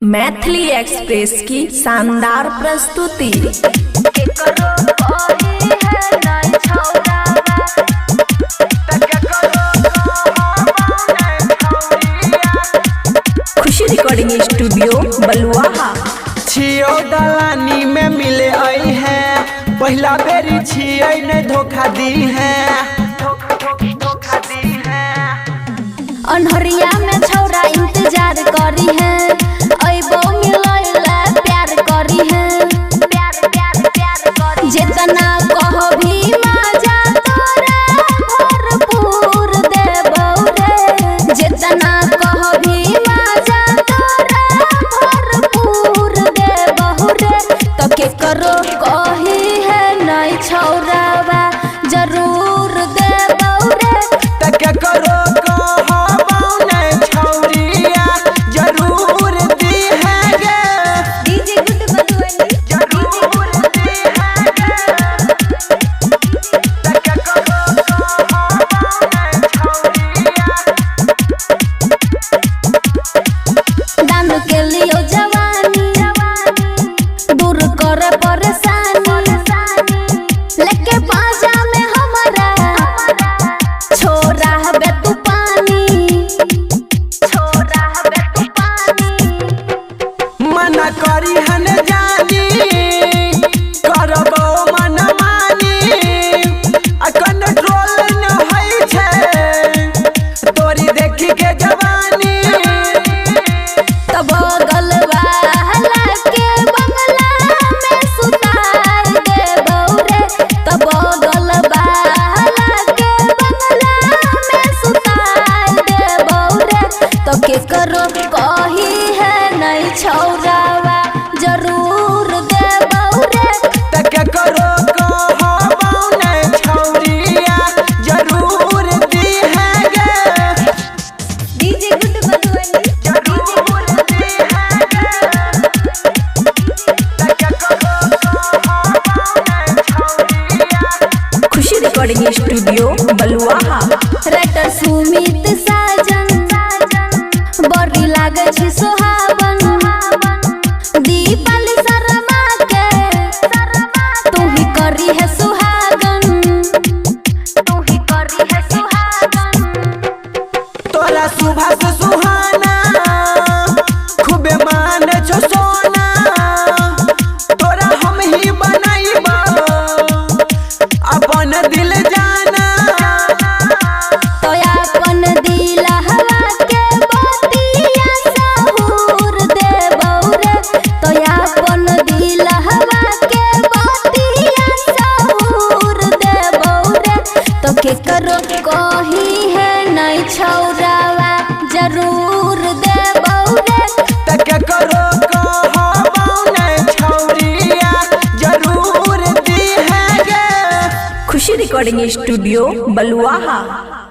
Maithili express की शानदार प्रस्तुति। केकरो कही है नै छौरावा। खुशी रिकॉर्डिंग स्टूडियो बलुआहा। छियो दलानी में मिले आई है, पहला बेरी छियै ने धोखा दी है, धोखा दी है। अनहरिया में छौरा इंतजार करी है, अइबो मिलैला प्यार करी है, प्यार प्यार प्यार करी। जितना कहबी मजा तोरा भरपूर देबौ रे, जितना कहबी मजा तोरा भरपूर देबौ रे। तो केकरो कही है नै छौरावा, जरूर देबौ रे। त केकरो कहबौ नै छौरिया, जरूर दी है गे। डीजे गुड मधुबनी, जरूर दी है गे। त केकरो कहबौ नै छौरिया। दान के लियो जवानी, दूर कर परेशानी, लेके बाजा में हमारा छोरा हबे तू पानी, छोरा हबे तू पानी। मना करी हन जानी, करबो मन मानी, आ कंट्रोल न होइ छै तोरी देखी के जवानी। तब बगल वाला के बंगला में सुतार देबौ रे, तब बगल वाला के बंगला में सुतार देबौ रे। तो केकरो कही है नै छौरावा, जरूर देबौ रे। त केकरो कहबौ नै छौरिया, जरूर दी है गे। डीजे गुड मधुबनी, जरूर दी है गे। त केकरो कहबौ नै छौरिया। खुशी रिकॉर्डिंग स्टूडियो बलुआहा। राइटर सुमित साजन, बड़ी लागै छै सोहावन, दीपाली शर्मा के तू ही करी है सुहागन, तू ही करी है सुहागन। तोरा सुबह से सुहाना खूबे मान छो सोना, तोरा हम ही बनाइबो अपन दिल जाना। तो अपन दिल हवा के बतिया सहूर देबौ रे, तो अपन दिल हवा के बतिया सहूर देबौ रे। तो केकरो कही है नै छौरावा, जरूर देबौ रे। त केकरो कहबौ नै छौरिया, जरूर दी है गे। खुशी रिकॉर्डिंग स्टूडियो बलुआहा।